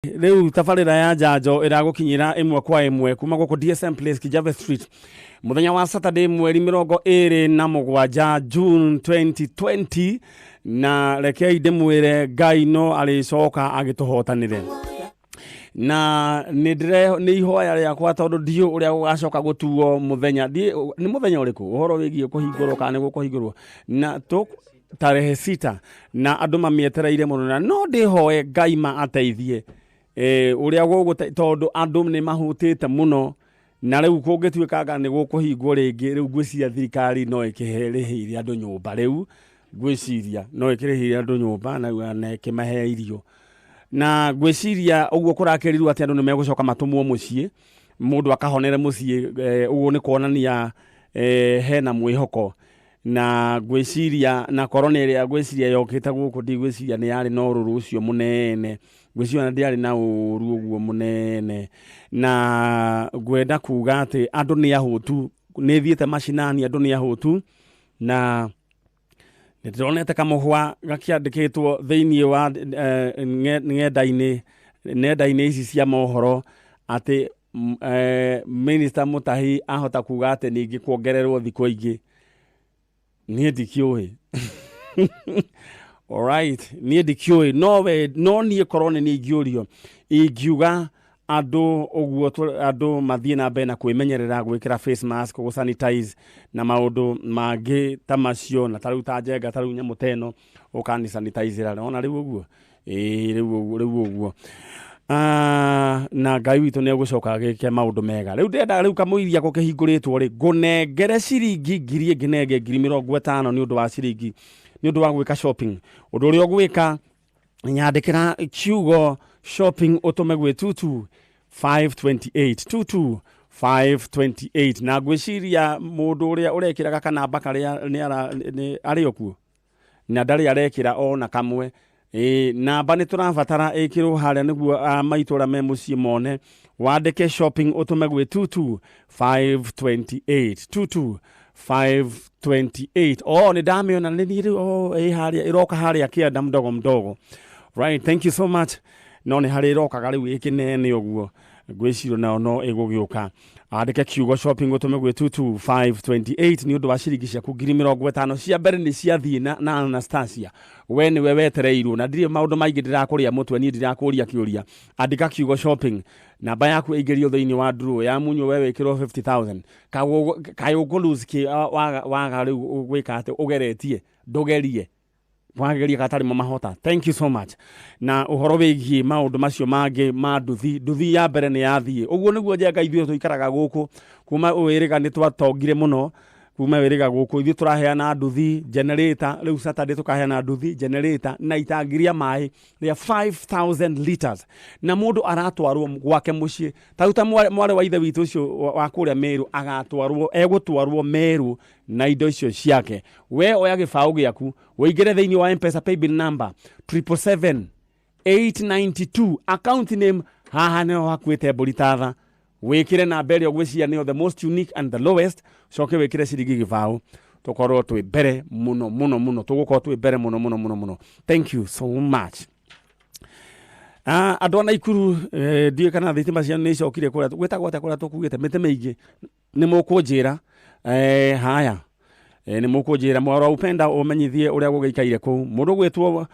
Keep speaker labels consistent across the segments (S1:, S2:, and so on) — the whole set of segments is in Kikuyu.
S1: Rĩu tabarĩra ya njanjo ĩragũkinyĩra ĩmwe kwa ĩmwe kuma gũkũ DSM Place, Kijabe Street, mũthenya wa Saturday mweri 27 June 2020. Na rekei ndĩmwĩre, Ngai no arĩcoka agĩtũhotanĩre, na nĩ ndĩre nĩ ihoya rĩakwa, tondũ ndiũ ũrĩa gũgacoka gũtuo mũthenya, nĩ mũthenya ũrĩkũ ũhoro wĩgiĩ kũhingũrwo kana nĩ gũkũhingũrwo na tũ tarehe 6, na andũ mamĩetereire mũno, na no ndĩhoe Ngai ma ateithie ũrĩa gũgũte, tondũ andũ nĩ mahũtĩte mũno. Na rĩu kũngĩtuĩkanga nĩ gũkũhingwo rĩngĩ, rĩu ngwĩciria thirikari no ĩkĩrĩhĩire andũ nyũmba, rĩu ngwĩciria no ĩkĩrĩhĩire andũ nyũmba na ĩkĩmahe irio. Na ngwĩciria ũguo kũrakĩrirwo atĩ andũ nĩ megũcoka matũmwo mũciĩ, mũndũ akahonere mũciĩ. Ũguo nĩ kuonania hena mwĩhoko. Na ngwĩciria na korona ĩrĩa ngwĩciria yokĩte gũkũ, ndigwĩciria nĩ yarĩ na ũrũrũ ũcio mũnene, ngwĩciria ona ndĩarĩ na ũru ũguo mũnene. Na ngwenda kuga atĩ andũ nĩ ahũtu, nĩ thiĩte macinani, andũ nĩ ahũtu, na nĩ ndĩronete kamũhwa gakĩandĩkĩtwo thĩinĩ wa ng'enda-inĩ ici cia mohoro atĩ Minister Mutahi ahota kuga atĩ ningĩ kuongererwo thikũ ingĩ. Niĩ ndikĩũĩ. Alright, niĩ ndikĩũĩ, no we no niĩ korwo nĩ niĩ ingĩũrio, ingiuga andũ ũguo andũ mathiĩ na mbere na kwĩmenyerera, gwĩkĩra face mask, gũ sanitize na maũndũ mangĩ ta macio. Na tarĩu ta Njenga, tarĩu nyamũ ta ĩno ũkani sanitize-ra, ona rĩu ũguo, ĩĩ, rĩu ũguo, rĩu ũguo. Ah, na Ngai witũ nĩ egũcoka agĩke maũndũ mega. Rĩu ndĩrenda rĩu kamũiria gũkĩhingũrĩtwo rĩ, ngũnengere ciringi 1,000 ĩngĩ na ĩngĩ 50,000 nĩ ũndũ wa ciringi, nĩ ũndũ wa gwĩka shopping. Ũndũ ũrĩa ũgwĩka, nyandĩkĩra kiugo "shopping", ũtũme gwĩ 22528, 22528. Na ngwĩciria mũndũ ũrĩa ũrekĩraga kanamba karĩa nĩ arĩ o kuo na ndarĩ arekĩra ona kamwe. Ĩĩ, namba nĩ tũrabatara ĩkĩrwo harĩa nĩguo a maitũra me mũciĩ mone. Wandĩke "shopping", ũtũme gwĩ 22528, 22528. Oh, nĩ ndamĩona, nĩ niĩ rĩu. Oh, ĩ harĩa ĩroka harĩa kĩanda mdogo mdogo. Right, thank you so much. No nĩ harĩa ĩrokaga rĩu ĩkĩnene ũguo, ngwĩciria nayo no ĩgũgĩũka. Andĩke kiugo "shopping", ũtũme gwĩ 22528 nĩ ũndũ wa ciringi ciaku 50,000 cia mbere nĩ ciathiĩ na Anastasia. We nĩwe wetereirwo, na ndirĩ maũndũ maingĩ ndĩrakũrĩa mũtwe, niĩ ndirakũria kĩũria. Andĩka kiugo "shopping", namba yaku ĩingĩrio thĩinĩ wa draw ya munywo, we wĩkĩrwo 50,000. Kaĩ ũkũ lose kĩ waga, waga rĩu gwĩka atĩ ũgeretie ndũgerie wageria gatarĩ mo mahota. Thank you so much. Na ũhoro wĩgiĩ maũndũ macio mangĩ ma nduthi, nduthi ya mbere nĩ yathiĩ. Ũguo nĩguo, Njenga, ithuĩ tũikaraga gũkũ kuma wĩrĩga nĩ twatongire mũno kuma wĩrĩga gũkũ. Ithuĩ tũraheana nduthi, generator. Rĩu Saturday tũkaheana nduthi, generator na itangi rĩa maĩ rĩa 5000 liters, na mũndũ aratwarwo gwake mũciĩ. Ta ta mwarĩ wa ithe witũ ũcio wa kũrĩa Meru agatwarwo, egũtwarwo Meru na indo icio ciake. We oya gĩbaũ gĩaku, ũingĩre thĩinĩ wa M-Pesa paybill number 777892, account name haha nĩho hakuĩte mbũri tatha. Wĩkĩre namba ĩrĩa ũgwĩciria nĩyo the most unique and the lowest, coke wĩkĩre ciringi gĩbaũ, tũkorwo twĩ mbere mũno mũno mũno, tũgũkorwo twĩ mbere mũno mũno mũno mũno. Thank you so much. Ah, andũ a Naikuru, ndiũĩ kana thitima cianyu nĩ icokire kũrĩa gwĩtagwo atĩa kũrĩa tũkugĩte mĩtĩ mĩingĩ. Nĩ mũkũnjĩra. Haya, nĩ mũkũnjĩra mwaro upenda ũmenyithie ũrĩa gũgĩikaire kũu. Mũndũ gwĩtwo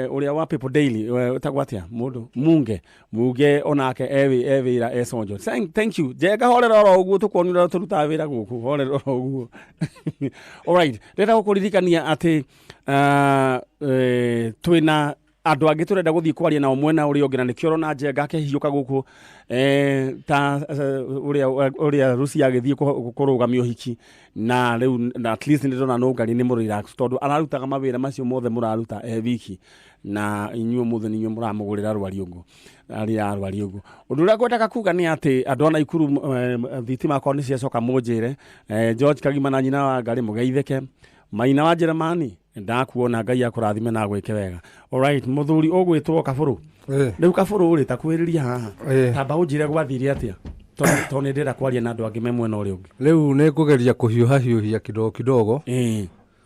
S1: ũrĩa wa People Daily, ũtagwo atĩa, mũndũ Munge, Munge onake e wĩra e Sonjo. Thank you, Njenga. Horera oro ũguo, tũkuonia ũrĩa tũrutaga wĩra gũkũ. Horera oro ũguo. Alright, ndĩrenda gũkũririkania atĩ twĩna andũ angĩ tũrenda gũthiĩ kwaria nao mwena ũrĩa ũngĩ, na nĩkĩo ũrona Njenga akĩhiũka gũkũ ta ũrĩa Rusi agĩthiĩ kũrũgamia ũhiki. Na rĩu na at least nĩ ndĩrona Nũngari nĩ mũrelax, tondũ ararutaga mawĩra macio mothe mũraruta e wiki, na inyuĩ ũmũthĩ nĩ inyuĩ mũramũgũrĩra rwariũngũ arĩa a rwariũngũ. Ũndũ ũrĩa ngwendaga kuga nĩ atĩ andũ a Naikuru, thitima akorwo nĩ ciacoka, mũnjĩre. George Kagima na nyina wa Ngarĩ, mũgeithĩke. Maina wa Jeremani, ndakuona, Ngai akũrathime na agwĩke wega. Alright, mũthuri ũgwĩtwo Kabũrũ. Rĩu Kabũrũ rĩ, takwĩrĩria haha. Tamba ũnjĩre gwathire atĩa, tondũ nĩ ndĩrenda kwaria na andũ angĩ me mwena ũrĩa ũngĩ.
S2: Rĩu nĩ ngũgeria kũhiũha hiũhia kidogo kidogo.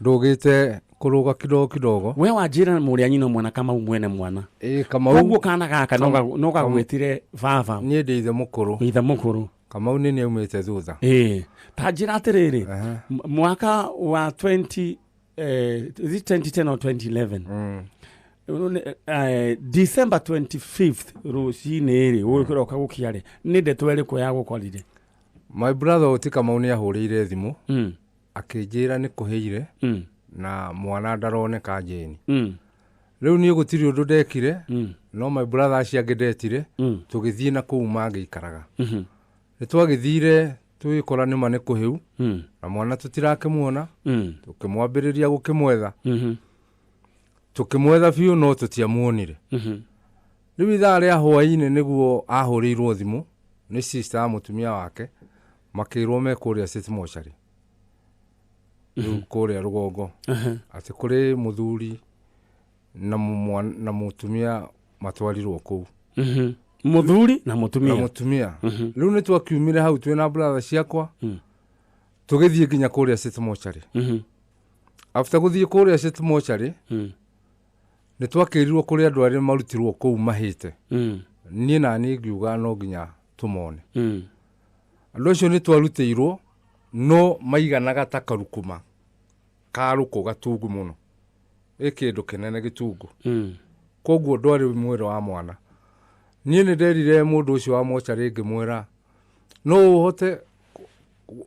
S2: Ndũgĩte Kũrũga kidogo kidogo.
S1: We wanjĩra mũrĩ a nyina mwana Kamau mwene mwana.
S2: Ĩĩ, Kamau.
S1: Koguo kana gaka no gagwĩtire baba.
S2: Niĩ ndĩ ithe mũkũrũ.
S1: Ithe mũkũrũ.
S2: Kamau nĩ niĩ aumĩte thutha.
S1: Ĩĩ, ta njĩra atĩrĩrĩ, mwaka wa 20 is it 2010 or 2011? December 25th rũcinĩ rĩ, gũkĩroka gũkĩa rĩ, nĩ ndeto ĩrĩkũ yagũkorire?
S2: My brother ũyũ ti Kamau nĩ ahũrĩire thimũ akĩnjĩra nĩ kũhĩire na mwana ndaroneka Jane. Rĩu niĩ gũtirĩ ũndũ ndekire, no my brother acio angĩ ndetire, tũgĩthiĩ na kũu mangĩikaraga. Nĩ twagĩthire tũgĩkora nĩma nĩ kũhĩu na mwana tũtirakĩmuona, tũkĩmwambĩrĩria gũkĩmwetha. Tũkĩmwetha biũ no tũtiamuonire. Rĩu ithaa rĩa hwaĩ-inĩ nĩguo ahũrĩirwo thimũ nĩ sister ya mũtumia wake, makĩrwo me kũrĩa City Mortuary. Rĩu kũrĩa rũgongo. Atĩ kũrĩ mũthuri na mũtumia matwarirwo kũu.
S1: Mũthuri na mũtumia.
S2: Na mũtumia. Rĩu nĩ twakiumire hau twĩna brother ciakwa, tũgĩthiĩ nginya kũrĩa City Mortuary. After gũthiĩ kũrĩa City Mortuary, nĩ twakĩrirwo kũrĩ andũ arĩa marutirwo kũu mahĩte. Niĩ na niĩ ngiuga no nginya tũmone. Andũ acio nĩ twarutĩirwo, no maiganaga ta karukuma ka rũkũ gatungu mũno. Ĩ kĩndũ kĩnene gĩtungu. Koguo ndwarĩ mwĩrĩ wa mwana. Niĩ nĩ nderire mũndũ ũcio wa mocarĩ ngĩmwĩra, no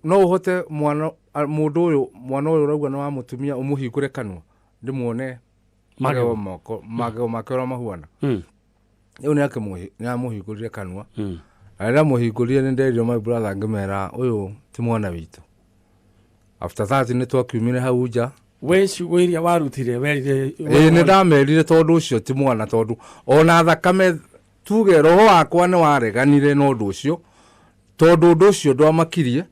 S2: ũhote mwana, mũndũ ũyũ, mwana ũyũ ũrauga nĩ wa mũtumia ũmũhingũre kanua ndĩmuone magego mako, magego make ũrĩa mahuana. Rĩu nĩ amũhingũrire kanua. Na rĩrĩa amũhingũrire nĩ nderire my brother ngĩmera ũyũ ti mwana witũ. After that nĩ twakiumire hau nja.
S1: We ciugo iria warutire werire?
S2: Ĩĩ, nĩ ndamerire tondũ ũcio ti mwana, tondũ ona thakame tuge roho wakwa nĩ wareganire na ũndũ ũcio, tondũ ũndũ ũcio ndwamakirie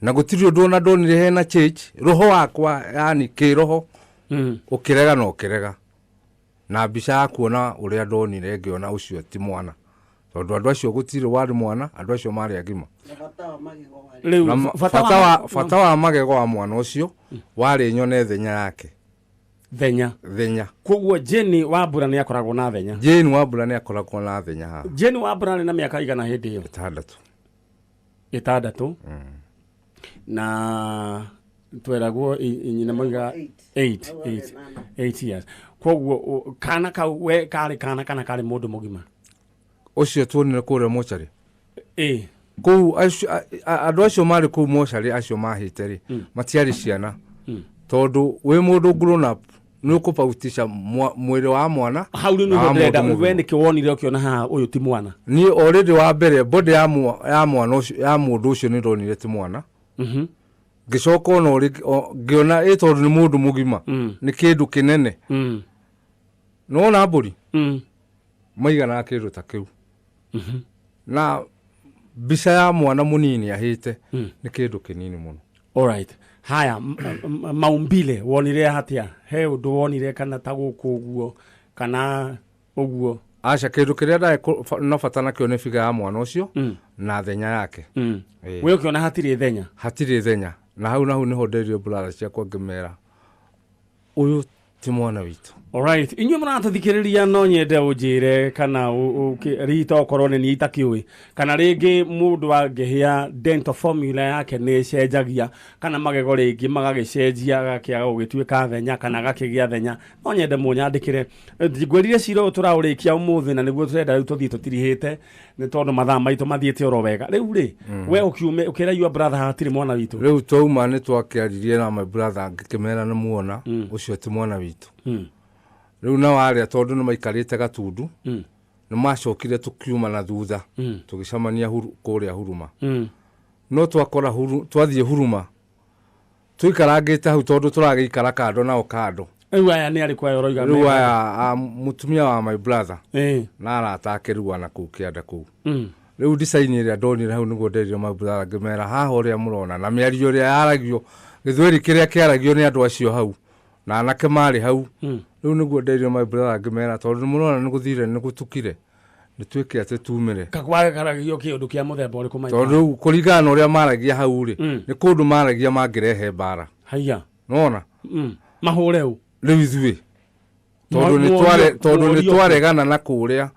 S2: na gũtirĩ ũndũ ona ndonire hena change. Roho wakwa yani kĩroho ũkĩrega na ũkĩrega na mbica ya kuona ũrĩa ndonire, ngĩona ũcio ti mwana, tondũ andũ acio gũtirĩ warĩ mwana, andũ acio marĩ agima.
S1: Rĩu
S2: Na bata wa magego wa mwana ũcio warĩ nyone thenya yake.
S1: Thenya.
S2: Thenya.
S1: Koguo Jane Wambura nĩ akoragwo na thenya.
S2: Jane Wambura nĩ akoragwo na thenya haha.
S1: Jane Wambura arĩ na mĩaka igana hĩndĩ ĩyo?
S2: 6.
S1: 6. Na tweragwo nyina moiga 8, 8, 8 years. Koguo kana kau we karĩ kana kana karĩ mũndũ mũgima?
S2: Ũcio tuonire kũrĩa mocarĩ.
S1: Ĩ.
S2: Kũu andũ acio marĩ kũu mocarĩ acio mahĩte rĩ, matiarĩ ciana. Tondũ wĩ mũndũ grown up nĩ ũkũbautisha mwĩrĩ wa mwana
S1: Hau rĩu
S2: na wa
S1: nĩho ndĩrenda
S2: mũndũ
S1: we
S2: mũgima.
S1: nĩkĩ wonire ũkĩona haha ũyũ ti mwana?
S2: Niĩ already wa mbere body ya mwana ũcio, ya mũndũ ũcio nĩ ndonire ti mwana. Ngĩcoka ona ũrĩ, ngĩona ĩ tondũ nĩ mũndũ mũgima. Nĩ kĩndũ kĩnene. Nĩwona mbũri? Maiganaga kĩndũ ta kĩu. Na mbica ya mwana mũnini ahĩte nĩ kĩndũ kĩnini mũno.
S1: Alright. Haya, maumbile wonire atĩa? He ũndũ wonire kana ta gũkũ ũguo kana ũguo?
S2: Aca, kĩndũ kĩrĩa ndarĩ na bata nakĩo nĩ biga ya mwana ũcio na thenya yake. Ĩĩ.
S1: We ũkĩona hatirĩ thenya?
S2: Hatirĩ thenya. Na hau nahu nĩho nderire brother ciakwa ngĩmera ũyũ ti mwana witũ.
S1: Alright, inyuĩ mũratũthikĩrĩria no nyende ũnjĩre kana rita okorwo nĩ niĩ itakĩũĩ, kana rĩngĩ mũndũ angĩhĩa dental formula yake nĩ ĩcenjagia, kana magego rĩngĩ magagĩcenjia agakĩaga gũgĩtuĩka thenya kana agakĩgĩa thenya, no nyende mũnyandĩkĩre. Ngwĩrire cira ũyũ tũraũrĩkia ũmũthĩ na nĩguo tũrenda rĩu tũthiĩ tũtirihĩte nĩ tondũ mathaa maitũ mathiĩte oro wega. Rĩu rĩ, we ũkiume ũkĩra your brother hatirĩ mwana witũ.
S2: Rĩu twauma nĩ twakĩaririe na my brother ngĩkĩmera nĩ muona ũcio ti mwana witũ. Rĩu nao arĩa tondũ nĩ maikarĩte Gatundu nĩ macokire tũkiuma na thutha tũgĩcemania kũrĩa Huruma. No twakora twathiĩ Huruma tũikarangĩte hau tondũ tũragĩikara kando nao kando.
S1: Rĩu aya nĩ arĩkũ aya ũroiga?
S2: Rĩu aya a mũtumia wa my brother na arata ake rĩu ana kũu kĩanda kũu. Rĩu design ĩrĩa ndonire hau nĩguo nderire my brother ngĩmera haha ũrĩa mũrona na mĩario ĩrĩa yaragio, gĩthweri kĩrĩa kĩaragio nĩ andũ acio hau na anake marĩ hau. Rĩu nĩguo nderire my brother ngĩmera tondũ nĩ mũrona nĩ gũthire nĩ gũtukire nĩ twĩke atĩ tumĩre.
S1: Kakwaragaragio kĩũndũ kĩa mũthemba ũrĩkũ maita?
S2: Tondũ rĩu kũringana na ũrĩa maragia hau rĩ, nĩ kũndũ maragia mangĩrehe mbara.
S1: Haiya.
S2: Nĩwona?
S1: Mahũre ũ?
S2: Rĩu ithuĩ tondũ nĩ tondũ nĩ twaregana na kũrĩa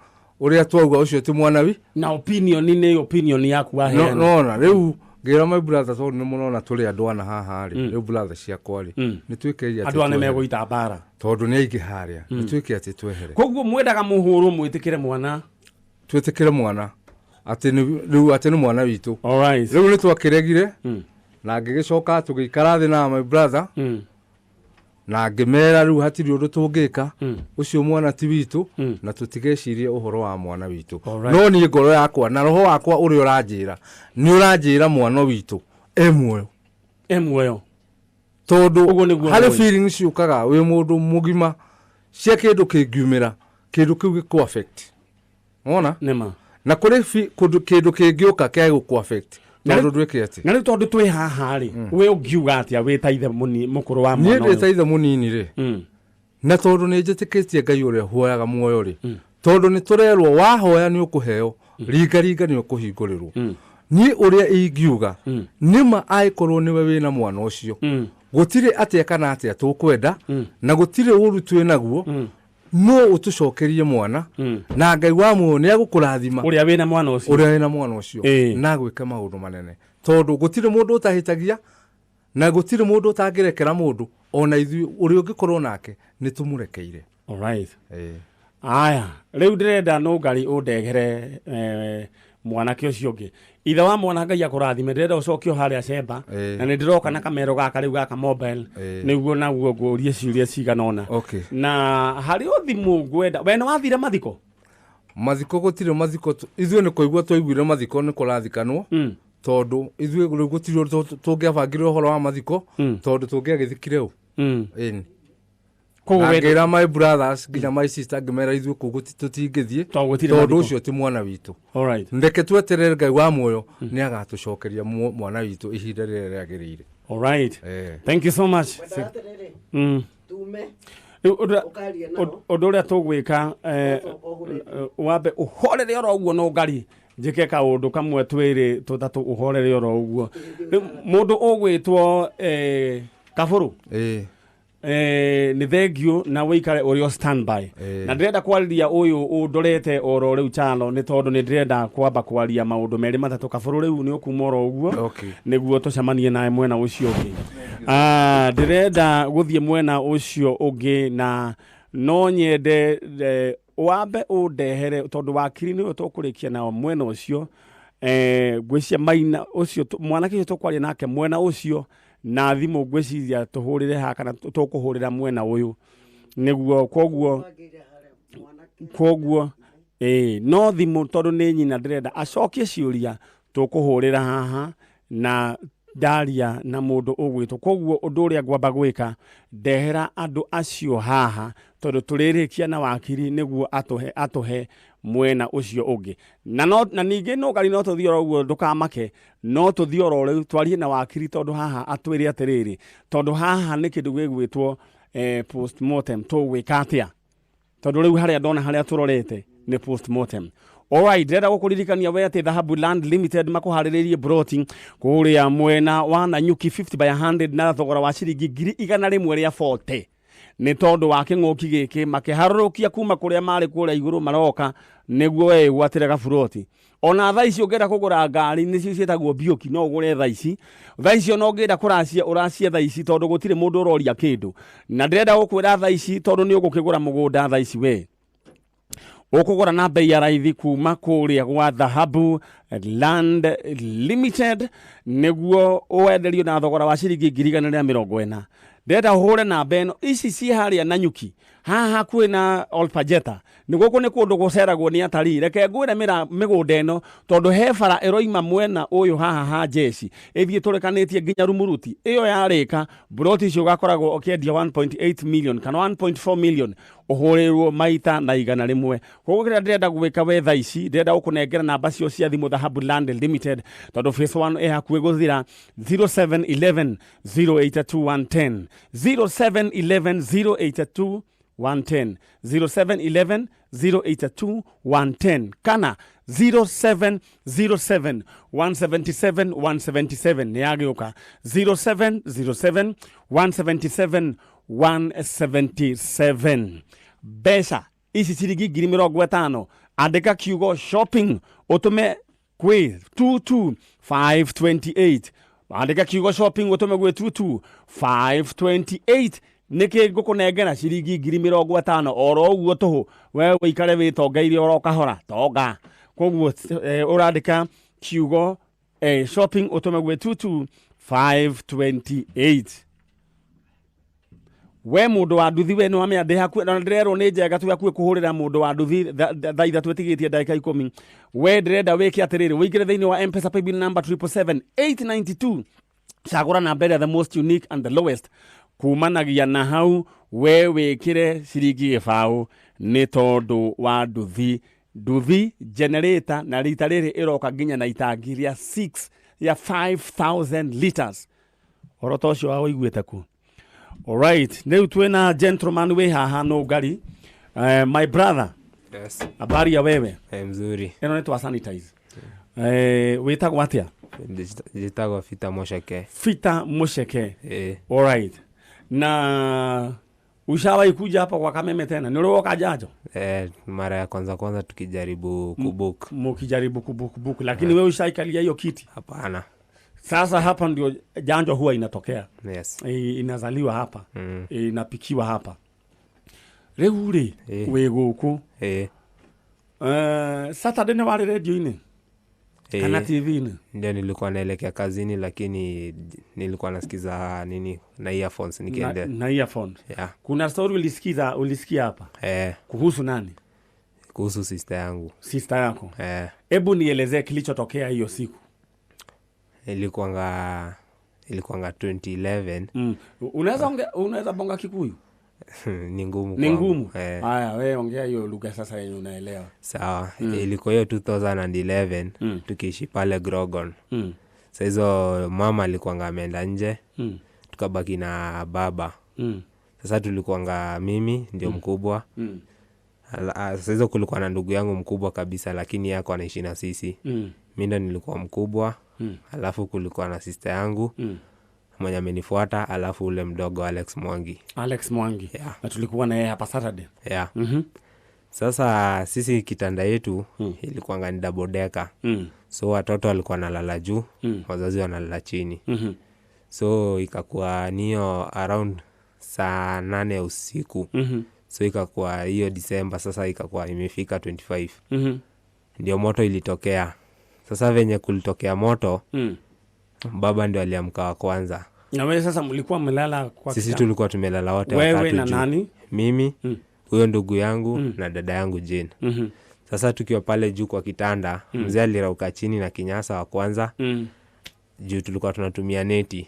S2: ũrĩa twauga ũcio ti mwana wi
S1: Na opinion nĩ opinion yaku waheana.
S2: Nona rĩu ngĩra my brother, tondũ nĩ mũrona tũrĩ andũ ana haha rĩ, rĩu brother ciakwa rĩ, nĩ twĩke atĩ
S1: Andũ aya nĩ megũita mbara.
S2: Tondũ nĩ aingĩ harĩa, nĩ twĩke atĩ twehere.
S1: Koguo mwendaga mũhũrwo mwĩtĩkĩre mwana.
S2: Twĩtĩkĩre mwana atĩ rĩu atĩ nĩ mwana witũ.
S1: Alright.
S2: Rĩu nĩ twakĩregire na ngĩgĩcoka tũgĩikara thĩ na my brother na ngĩmera rĩu hatirĩ ũndũ tũngĩka, ũcio mwana ti witũ na tũtigecirie ũhoro wa mwana witũ. No niĩ ngoro yakwa na roho wakwa ũrĩa ũranjĩra nĩ ũranjĩra mwana witũ e muoyo.
S1: E muoyo.
S2: Tondũ Ũguo nĩguo harĩ ũĩ. Feelings ciũkaga wĩ mũndũ mũgima cia kĩndũ kĩngiumĩra, kĩndũ kĩu gĩkũ affect wona.
S1: Nĩma.
S2: Na kũrĩ kĩndũ kĩngĩũka kĩa gũkũ affect tondũ ndwĩke atĩ.
S1: Na rĩu tondũ twĩ haha rĩ, we ũngiuga atĩa wĩ ta ithe mũkũrũ wa
S2: niĩ mwana ndĩ ũyũ? Ta ithe mũnini rĩ, na tondũ nĩ njĩtĩkĩtie Ngai ũrĩa huoyaga muoyo rĩ, tondũ nĩ tũrerwo wahoya nĩ ũkũheo, ringa ringa nĩ ũkũhingũrĩrwo, niĩ ũrĩa ingiuga nĩma angĩkorwo nĩwe wĩna mwana ũcio, gũtirĩ atĩa kana atĩa tũkwenda na gũtirĩ ũru twĩ naguo, no ũtũcokerie mwana na Ngai wa muoyo nĩ agũkũrathima.
S1: Ũrĩa wĩna mwana ũcio.
S2: Ũrĩa wĩna mwana ũcio na gwĩka maũndũ manene, tondũ gũtirĩ mũndũ ũtahĩtagia na gũtirĩ mũndũ ũtangĩrekera mũndũ, ona ithuĩ ũrĩa ũngĩkorwo nake nĩ tũmũrekeire.
S1: Alright. Aya, rĩu ndĩrenda nũngari ũndegere mwanake ũcio ũngĩ, ithe wa mwana. Ngai akũrathime. Ndĩrenda ũcokio harĩa cemba. Na nĩ ndĩroka na kamero gaka rĩu gaka mobile nĩguo naguo ngũrie ciũria cigana ũna. Na harĩ o thimũ ngwenda. We nĩ wathire mathiko?
S2: Mathiko gũtirĩ mathiko, ithuĩ nĩ kũigua twaiguire mathiko nĩ kũrathikanwo, tondũ ithuĩ rĩu gũtirĩ ũndũ tũngĩabangire ũhoro wa mathiko, tondũ tũngĩagĩthikire ũ. Ĩni.
S1: Koguo
S2: na ngĩra my brothers nginya my sister, ngĩmera ithuĩ kũu tũtingĩthiĩ
S1: Tondũ gũtirĩ
S2: tondũ
S1: mathiko.
S2: Ũcio ti mwana witũ.
S1: Alright.
S2: Reke tweterere Ngai wa muoyo nĩ agatũcokeria mwana witũ ihinda rĩrĩa rĩagĩrĩire.
S1: Alright. Thank you so much.
S3: Wendaga atĩrĩrĩ, tume
S1: Rĩu
S3: ũkaria nao.
S1: Ũndũ ũrĩa tũgwĩka,
S3: Ũcoka ũhũrĩre.
S1: Wambe ũhorere oro ũguo, no ngari njĩke kaũndũ kamwe twĩrĩ tũtatũ, ũhorere oro ũguo. Rĩu mũndũ ũgwĩtwo Kabũrũ, nĩ thengiũ na wĩikare ũrĩ o standby. Na ndĩrenda kwarĩria ũyũ ũndorete oro rĩu chano, nĩ tondũ nĩ ndĩrenda kwamba kwaria maũndũ merĩ matatũ. Kabũrũ, rĩu nĩ ũkuma oro ũguo nĩguo tũcemanie nawe mwena ũcio ũngĩ. Ah, ndĩrenda gũthiĩ mwena ũcio ũngĩ na no nyende wambe ũndehere, tondũ wakiri nĩwe tũkũrĩkia nao mwena ũcio. Ngwĩciria maina ũcio mwanake ũcio tũkwaria nake mwena ũcio na thimũ, ngwĩciria tũhũrĩre haha kana tũkũhũrĩra mwena ũyũ nĩguo koguo koguo ĩĩ no thimũ, tondũ nĩ nyina ndĩrenda acokie ciũria, tũkũhũrĩra haha na ndaria na mũndũ ũgwĩtwo. Koguo ũndũ ũrĩa ngwamba gwĩka, ndehera andũ acio haha, tondũ tũrĩrĩkia na wakiri nĩguo atũhe mwena ũcio ũngĩ. Na no na ningĩ no ngari no tũthiĩ oro ũguo, ndũkamake, no tũthiĩ oro rĩu twarie na wakiri, tondũ haha atwĩre atĩrĩrĩ, tondũ haha nĩ kĩndũ gĩgwĩtwo postmortem, tũgwĩka atĩa, tondũ rĩu harĩa ndona harĩa tũrorete nĩ postmortem. Alright, ndĩrenda gũkũririkania we atĩ Dhahabu Land Limited makũharĩrĩirie broti kũrĩa mwena wa Nanyuki, 50 by 100, na thogora wa ciringi 140,000. Nĩ tondũ wa kĩng'ũki gĩkĩ makĩharũrũkia kuma kũrĩa marĩ kũrĩa igũrũ maroka nĩguo we wĩgwatĩre gaburoti. Ona thaa ici ũngĩenda kũgũra ngari, nĩcio ciĩtagwo Biũki, no ũgũre thaa ici. Thaa ici ona ũngĩenda kũracia, ũracie thaa ici, tondũ gũtirĩ mũndũ ũroria kĩndũ. Na ndĩrenda gũkwĩra thaa ici, tondũ nĩ ũgũkĩgũra mũgũnda thaa ici, we ũkũgũra na bei ya raithi kuma kũrĩa gwa Dhahabu Land Limited, nĩguo wenderio na thogora wa ciringi 140,000. Ndĩrenda ũhũre namba ĩno, ici ciĩ harĩa Nanyuki, haha hakuhĩ na Olpajeta. Nĩ gũkũ nĩ kũndũ gũceragwo nĩ atarii. Reke ngwĩre mĩgũnda ĩno, tondũ he bara ĩroima mwena ũyũ haha ha jeshi ĩthiĩ tũrekanĩtie nginya Rumuruti. Ĩyo yarĩka, mburoti icio ũgakoragwo ũkĩendia 1.8 million kana 1.4 million, ũhũrĩrwo maita na 100. Koguo kĩrĩa ndĩrenda gwĩka we thaa ici, ndĩrenda gũkũnengera namba cio cia thimũ, Dhahabu Land Limited, tondũ phase 1 ĩ hakuhĩ gũthira: 0711 082 110, 0711 082 110, 0711 082 110 kana 0707 177 177. Nĩ yagĩũka 0707 177. 177. Mbeca ici ciringi 50,000, andĩka kiugo shopping ũtũme kwĩ 22528. Andĩka kiugo shopping ũtũme gwĩ 22528. Nĩkĩ ngũkũnengera ciringi 50,000 oro ũguo tũhũ, we ũikare wĩtongeire oro kahora tonga. Koguo ũrandĩka kiugo shopping ũtũme gwĩ 22528. We mundu wa nduthi, we nĩ ndĩ hakuhĩ na ndĩrerwo nĩ njega twĩ hakuhĩ kũhũrĩra mũndũ wa nduthi thaa 3 ĩtigĩtie ndagĩka 10. We ndĩrenda wĩke atĩrĩrĩ, wĩingĩre thĩinĩ wa M-Pesa paybill number 777,892, cagũra namba ĩrĩa the most unique and the lowest. Kumanagia na hau we wĩkĩre ciringi 0. Nĩ tondũ wa nduthi, nduthi generator, na rita rĩrĩ ĩroka nginya na itangi rĩa 6 ya 5000 liters. Ũhoro ta ũcio wa ũiguĩte ku? Alright, rĩu twĩna gentleman wĩ haha nũngari. My brother.
S4: Yes.
S1: Habari ya wewe?
S4: Mzuri.
S1: Ĩno nĩ twa sanitize. Wĩtagwo atĩa?
S4: Njĩtagwo Peter Musheke.
S1: Peter Musheke.
S4: Eh.
S1: Alright, na ushawahi kuja hapa kwa Kameme tena? Ni woka jajo?
S4: Mara ya kwanza kwanza tukijaribu kubook.
S1: Mukijaribu kubook, lakini wewe ushaikalia hiyo kiti?
S4: Hapana.
S1: Sasa hapa ndio janjo huwa inatokea.
S4: Yes.
S1: Inazaliwa hapa. Inapikiwa hapa. Rĩu rĩ, wĩ gũkũ. Saturday nĩ warĩ radio-inĩ kana TV-inĩ?
S4: Ndio, nilikuwa naelekea kazini, lakini nilikuwa nasikiza nini na earphones nikiende.
S1: Na earphones.
S4: Yeah.
S1: Kuna story ulisikia hapa? Kuhusu nani?
S4: Kuhusu sister yangu.
S1: Sister yako? Hebu nielezee kilichotokea hiyo siku.
S4: Ilikuwanga 2011.
S1: Unaweza bonga Kikuyu?
S4: Ni ngumu.
S1: Ni ngumu. Haya, wewe ongea hiyo lugha sasa yenye unaelewa.
S4: Sawa. Ilikuwa hiyo 2011 tukiishi pale Grogon. Sasa hizo mama alikuwa ameenda nje. Tukabaki na baba. Sasa tulikuwa mimi ndio mkubwa. Sasa hizo kulikuwa na ndugu yangu mkubwa kabisa, lakini yako anaishi na sisi. Mimi ndo nilikuwa mkubwa. Alafu kulikuwa na sister yangu mwenye amenifuata, alafu ule mdogo Alex Mwangi.
S1: Alex Mwangi.
S4: Yeah.
S1: Na tulikuwa na yeye hapa Saturday.
S4: Yeah. Sasa sisi kitanda yetu ilikuwa ni double decker. So watoto walikuwa wanalala juu, wazazi wanalala chini. So ikakuwa niyo around saa 8 usiku. So ikakuwa hiyo December, sasa ikakuwa imefika 25. Ndio moto ilitokea. Sasa venye kulitokea moto, baba ndio aliamka wa kwanza.
S1: Na wewe sasa mlikuwa mmelala kwa
S4: sisi tulikuwa tumelala wote
S1: wewe
S4: watatu.
S1: Na nani?
S4: Mimi, huyo ndugu yangu na dada yangu Jane. Sasa tukiwa pale juu kwa kitanda, mzee alirauka chini na kinyasa wa kwanza. Juu tulikuwa tunatumia neti.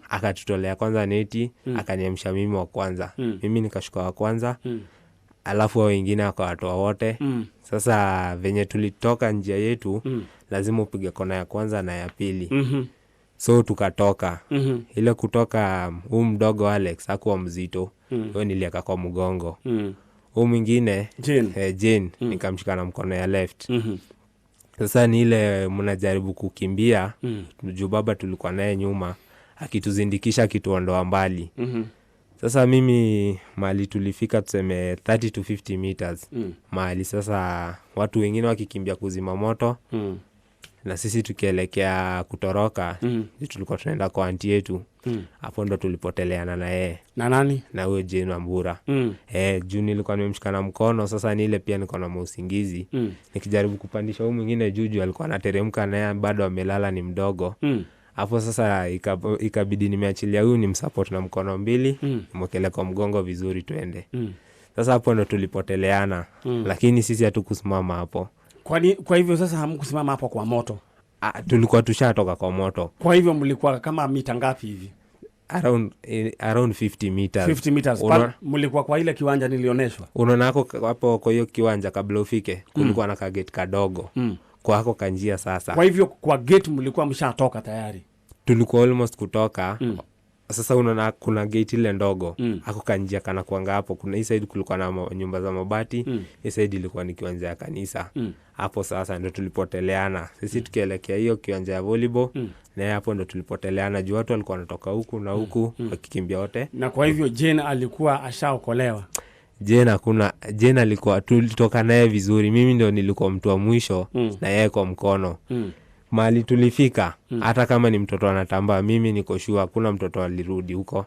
S4: Akatutolea kwanza neti, akaniamsha mimi wa kwanza. Mimi nikashuka wa kwanza. Alafu wengine akawatoa wote. Sasa venye tulitoka njia yetu, lazima upige kona ya kwanza na ya pili. So tukatoka. Ile kutoka, huu mdogo Alex hakuwa mzito. Huyo nilieka kwa mgongo. Huu mwingine
S1: Jane,
S4: Jane nikamshika na mkono ya left. Sasa ni ile mnajaribu kukimbia, juu baba tulikuwa naye nyuma akituzindikisha, akituondoa mbali. Sasa mimi mahali tulifika tuseme 30 to 50 meters. Mahali sasa watu wengine wakikimbia kuzima moto, na sisi tukielekea kutoroka, tulikuwa tunaenda kwa anti yetu. Hapo ndo tulipoteleana na yeye.
S1: Na nani?
S4: Na huyo Jane Wambura. Juu nilikuwa nimemshika na mkono, sasa ni ile pia niko na mausingizi. Nikijaribu kupandisha huyu mwingine juu alikuwa anateremka naye bado amelala, ni mdogo. Hapo sasa ikabidi nimeachilia huyu nimsupport na mkono mbili, nimwekele kwa mgongo vizuri tuende. Sasa hapo ndo tulipoteleana. Lakini sisi hatukusimama hapo.
S1: Kwa hivyo sasa hamkusimama hapo kwa moto?
S4: Tulikuwa tushatoka kwa moto.
S1: Kwa hivyo mlikuwa kama mita ngapi hivi?
S4: Around 50 meters.
S1: 50 meters. Mlikuwa kwa ile kiwanja nilioneshwa.
S4: Unaona hapo kwa hiyo kiwanja kabla ufike, kulikuwa na ka gate kadogo. Kwa hako kanjia sasa.
S1: Kwa hivyo kwa gate mlikuwa mshatoka tayari?
S4: Tulikuwa almost kutoka. Sasa unaona kuna gate ile ndogo. Hako kanjia kana kuanga hapo. Kuna hii side kulikuwa na nyumba za mabati. Hii side ilikuwa ni kiwanja ya kanisa. Hapo sasa ndio tulipoteleana. Sisi tukielekea hiyo kiwanja ya volleyball, Na hapo ndo tulipoteleana juu watu walikuwa wanatoka huku na huku wakikimbia wote.
S1: Na kwa hivyo Jane alikuwa ashaokolewa?
S4: Jane hakuna, Jane alikuwa, tulitoka naye vizuri, mimi ndio nilikuwa mtu wa mwisho na yeye kwa mkono. Mahali tulifika, hata kama ni mtoto anatambaa, mimi niko sure hakuna mtoto alirudi huko.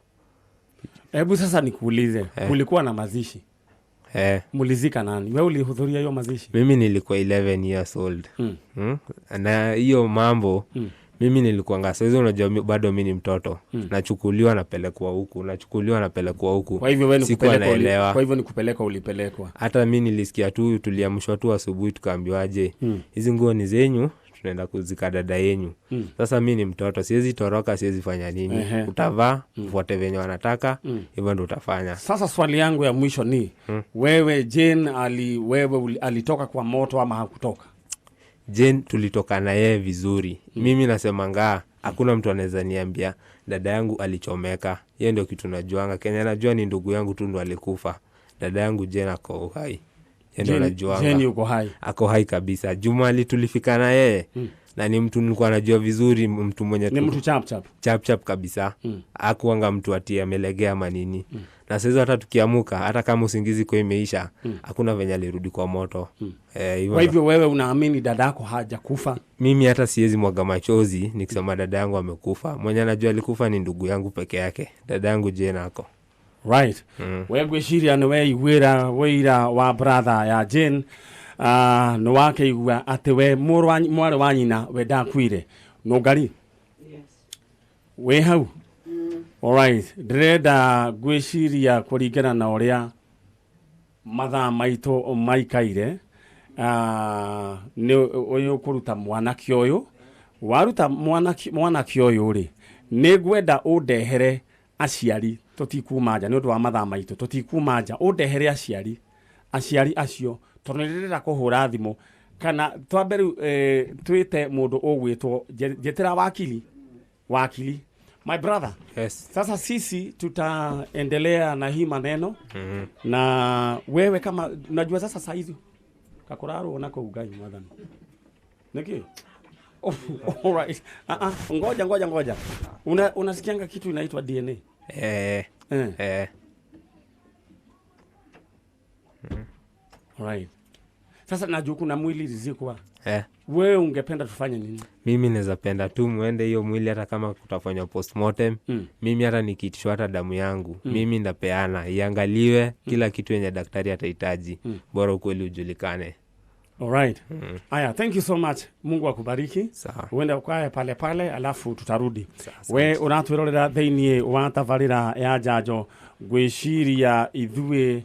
S1: Hebu sasa nikuulize, kulikuwa na mazishi? Mulizika nani? Wewe ulihudhuria hiyo mazishi?
S4: Mimi nilikuwa 11 years old. Na hiyo mambo mimi nilikuanga saizi, unajua bado mi ni mtoto. Nachukuliwa napelekwa huku, nachukuliwa napelekwa huku.
S1: Kwa hivyo wewe ni
S4: Sikuwa
S1: kupelekwa
S4: naelewa.
S1: Kwa hivyo ni kupelekwa ulipelekwa.
S4: Hata mi nilisikia tu, tuliamshwa tu asubuhi tukaambiwaje, hizi nguo ni zenyu, tunaenda kuzika dada yenyu. Sasa mi ni mtoto, siwezi toroka, siwezi fanya nini. Utavaa, ufuate venye wanataka, hivyo ndo utafanya.
S1: Sasa swali yangu ya mwisho ni, wewe Jane alitoka kwa moto ama hakutoka?
S4: Jane tulitoka na yeye vizuri. Mimi nasemanga hakuna mtu anaweza niambia dada yangu alichomeka. Hiyo ndio kitu najuanga. Kenya najua ni ndugu yangu tu ndo alikufa. Dada yangu Jane ako uhai. Yeye ndio najuanga.
S1: Jane yuko hai.
S4: Ako hai kabisa. Jumali tulifika na yeye. Na ni mtu nilikuwa najua vizuri, mtu mwenye
S1: Ni mtu chap chap.
S4: Chap chap kabisa. Hakuanga mtu ati amelegea ama nini. Na sasa hata tukiamuka, hata kama usingizi kwa imeisha, hakuna venye alirudi kwa moto. Hivyo
S1: Kwa hivyo wewe unaamini dadako hajakufa?
S4: Mimi hata siwezi mwaga machozi nikisema dada yangu amekufa. Mwenye anajua alikufa ni ndugu yangu peke yake. Dada yangu Jane ako.
S1: Right. We ngwĩciria nĩ weiguĩra wĩira wa brother ya Jane. Nĩ wakĩigua atĩ we mwarĩ wa nyina we ndakuire. Nũngari?
S3: Yes.
S1: Wĩ hau? Alright. Ndĩrenda ngwĩciria kũringana na ũrĩa mathaa maitũ maikaire, nĩ ũyũ kũruta mwanake ũyũ. Waruta mwanake ũyũ rĩ, nĩ ngwenda ũndehere aciari, tũtikuma nja nĩ ũndũ wa mathaa maitũ, tũtikuma nja, ũndehere aciari acio, tondũ nĩ ndĩrenda kũhũra thimũ kana twambe rĩu twĩte mũndũ ũgwĩtwo njetĩra wakili. Wakili, my brother.
S4: Yes.
S1: Sasa sisi tutaendelea na hii maneno. Na wewe kama unajua sasa saa hizi kakoraro nako ugai mwathani. Niki? Oh, all right. Ngoja, ngoja, ngoja. Unasikianga kitu inaitwa DNA? All right. Sasa najua kuna mwili zilikuwa. Wewe ungependa tufanye nini?
S4: Mimi naweza penda tu muende hiyo mwili hata kama kutafanywa postmortem. Mimi hata nikiitishwa hata damu yangu, mimi ndapeana iangaliwe kila kitu yenye daktari atahitaji. Bora ukweli ujulikane.
S1: All right. Aya, thank you so much. Mungu akubariki.
S4: Sawa.
S1: Uende ukae pale pale alafu tutarudi.
S4: Sawa,
S1: We
S4: asante.
S1: uratwirorera thiini wa tabarira ya njanjo ngwiciria ithuĩ,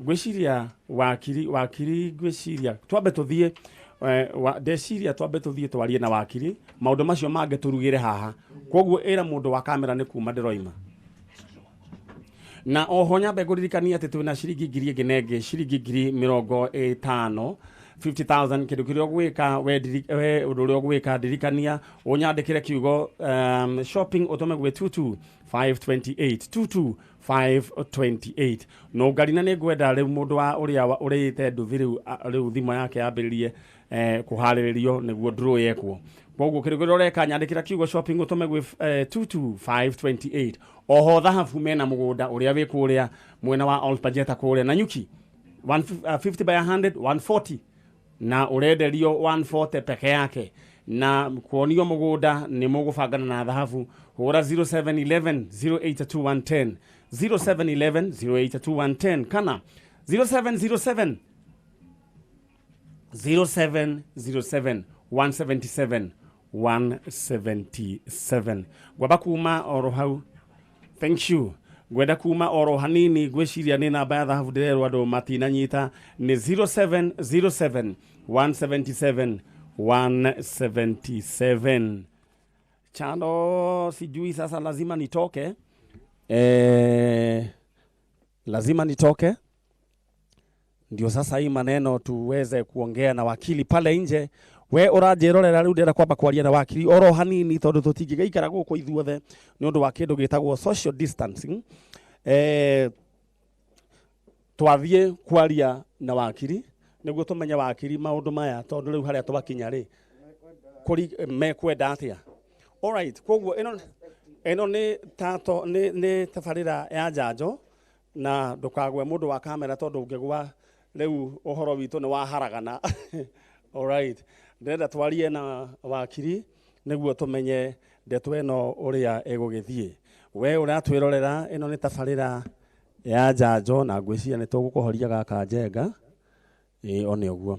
S1: ngwiciria wakiri, wakiri ngwiciria twambe tuthie, ndeciria twambe tuthie twarie na wakiri maundu macio mangĩ tũrugĩre haha. Koguo ĩra mũndũ wa kamera nĩ kuma ndĩroima. Na oho nyambe ngũririkanie atĩ twĩna ciringi ngiri ĩngĩ na ĩngĩ, ciringi ngiri mĩrongo ĩtano, 50,000, kĩndũ kĩrĩa ũgwĩka, we ndiri-, we ũndũ ũrĩa ũgwĩka, ndirikania, ũnyandĩkĩre kiugo, shopping ũtũme gwĩ 22528, 22528. No ngarina nĩ ngwenda rĩu mũndũ wa ũrĩa ũrĩte nduthi rĩu, rĩu thimũ yake yambĩrĩrie, kũharĩrĩrio nĩguo draw yekwo. Koguo kĩndũ kĩrĩa ũreka, nyandĩkĩra kiugo shopping ũtũme gwĩ, 22528. Oho thahabu mena mũgũnda ũrĩa wĩ kũrĩa mwena wa Old Pajeta kũrĩa Nanyuki, one 50 by 100, 140. Na ũrenderio 140 peke yake. Na kuonio mũgũnda nĩ mũgũbangana na thahabu, hũra zero seven eleven, zero eight two one ten, zero seven eleven, zero eight two one ten, kana zero seven zero seven, zero seven zero seven, one seventy seven, one seventy seven. Ngwamba kuma oro hau. Thank you. Ngwenda kuma oro hanini, ngwiciria nĩ namba ya thahabu ndĩrerwo andũ matinanyita, nĩ zero seven zero seven, one seventy seven, one seventy seven. Chano sijui sasa lazima nitoke. Lazima nitoke. Ndio sasa hii maneno tuweze kuongea na wakili pale nje. We ũranjĩrorera rĩu ndĩrenda kwamba kwaria na wakili oro hanini tondũ tũtingĩgĩikara gũkũ ithuothe nĩ ũndũ wa kĩndũ gĩtagwo social distancing. Twathiĩ kwaria na wakili nĩguo tũmenye wakili maũndũ maya tondũ rĩu harĩa twakinya rĩ, kũri mekwenda atĩa. Alright, koguo ĩno nĩ tato nĩ tabarĩra ya njanjo na ndũkagwe mũndũ wa kamera tondũ ũngĩgwa rĩu ũhoro witũ nĩ waharagana. Alright, ndĩrenda twarie na wakiri nĩguo tũmenye ndeto ĩno ũrĩa ĩgũgĩthiĩ. We ũratwĩrorera, ĩno nĩ tabarĩra ya njanjo na ngwĩciria nĩ tũgũkũhoria gaka njenga. Ĩĩ, one ũguo.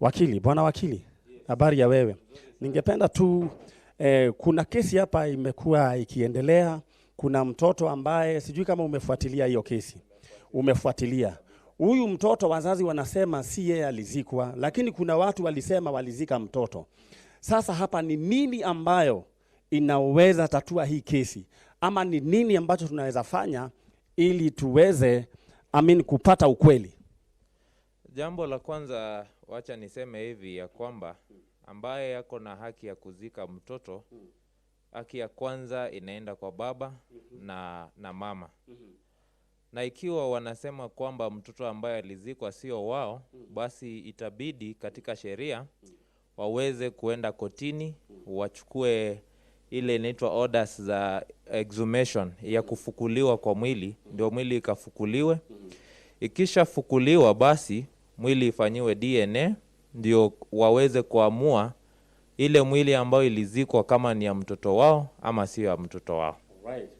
S1: Wakili, bwana wakili, habari ya wewe? Ningependa tu kuna kesi hapa imekuwa ikiendelea. Kuna mtoto ambaye sijui kama umefuatilia hiyo kesi. Umefuatilia. Huyu mtoto wazazi wanasema si yeye alizikwa, lakini kuna watu walisema walizika mtoto. Sasa hapa ni nini ambayo inaweza tatua hii kesi? Ama ni nini ambacho tunaweza fanya ili tuweze kupata ukweli?
S5: Jambo la kwanza, wacha niseme hivi ya kwamba ambaye yako na haki ya kuzika mtoto, haki ya kwanza inaenda kwa baba na mama. Na ikiwa wanasema kwamba mtoto ambaye alizikwa sio wao, basi itabidi katika sheria waweze kuenda kotini, wachukue ile inaitwa orders za exhumation ya kufukuliwa kwa mwili, ndio mwili ikafukuliwe. Ikishafukuliwa basi mwili ifanyiwe DNA ndio waweze kuamua ile mwili ambayo ilizikwa kama ni ya mtoto wao ama sio ya mtoto wao.
S1: Right.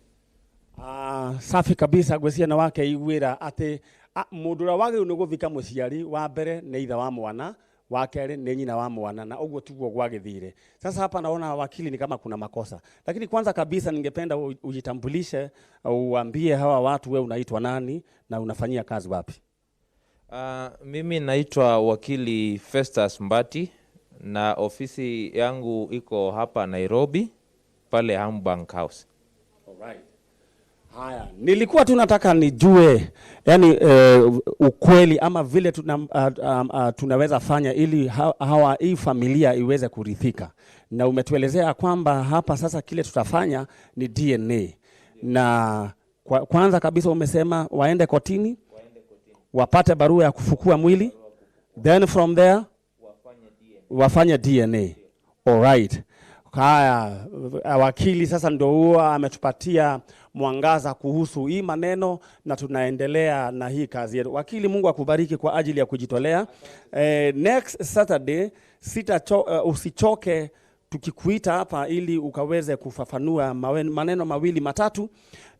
S1: Safi kabisa ngwĩciria nĩ wakeiguĩra atĩ mũndũ ũrĩa wagĩrĩirwo nĩ gũthika mũciari wa mbere nĩ ithe wa mwana, wa kerĩ nĩ nyina wa mwana, na ũguo tiguo gwagĩthire. Sasa hapa naona wakili ni kama kuna makosa, lakini kwanza kabisa ningependa ujitambulishe, uambie hawa watu we unaitwa nani na unafanyia kazi wapi.
S5: Mimi naitwa wakili Festus Mbati na ofisi yangu iko hapa Nairobi pale Hambank House.
S1: Alright. Haya, nilikuwa tu nataka nijue yani ukweli ama vile tunaweza fanya ili hawa hii familia iweze kurithika. Na umetuelezea kwamba hapa sasa kile tutafanya ni DNA. Na kwanza kabisa umesema waende kotini, wapate barua ya kufukua mwili, then from there wafanye DNA. Alright. Haya, wakili sasa ndio huwa ametupatia mwangaza kuhusu hii maneno na tunaendelea na hii kazi yetu. Wakili, Mungu akubariki kwa ajili ya kujitolea. Next Saturday usichoke tukikuita hapa ili ukaweze kufafanua maneno mawili matatu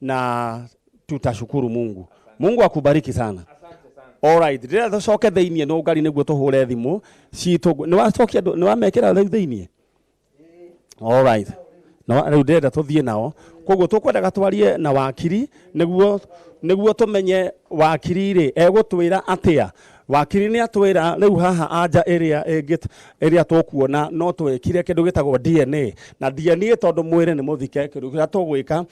S1: na tutashukuru Mungu. Mungu akubariki sana. Alright, rĩrĩa tũcoke thĩiniĩ no ngari nĩguo tũhũre thimũ citũ. Nĩ wacokia nĩ wamekĩra rĩu thĩiniĩ? Alright. No rĩu ndĩrenda tũthiĩ nao. Koguo tũkwendaga twarie na wakiri nĩguo tũmenye wakiri rĩ egũtwĩra atĩa. Wakiri nĩ atwĩra rĩu haha anja ĩrĩa ĩrĩa tũkuona no twĩkire kĩndũ gĩtagwo DNA. Na DNA tondũ mwĩrĩ nĩ mũthike, kĩndũ kĩrĩa tũgwĩka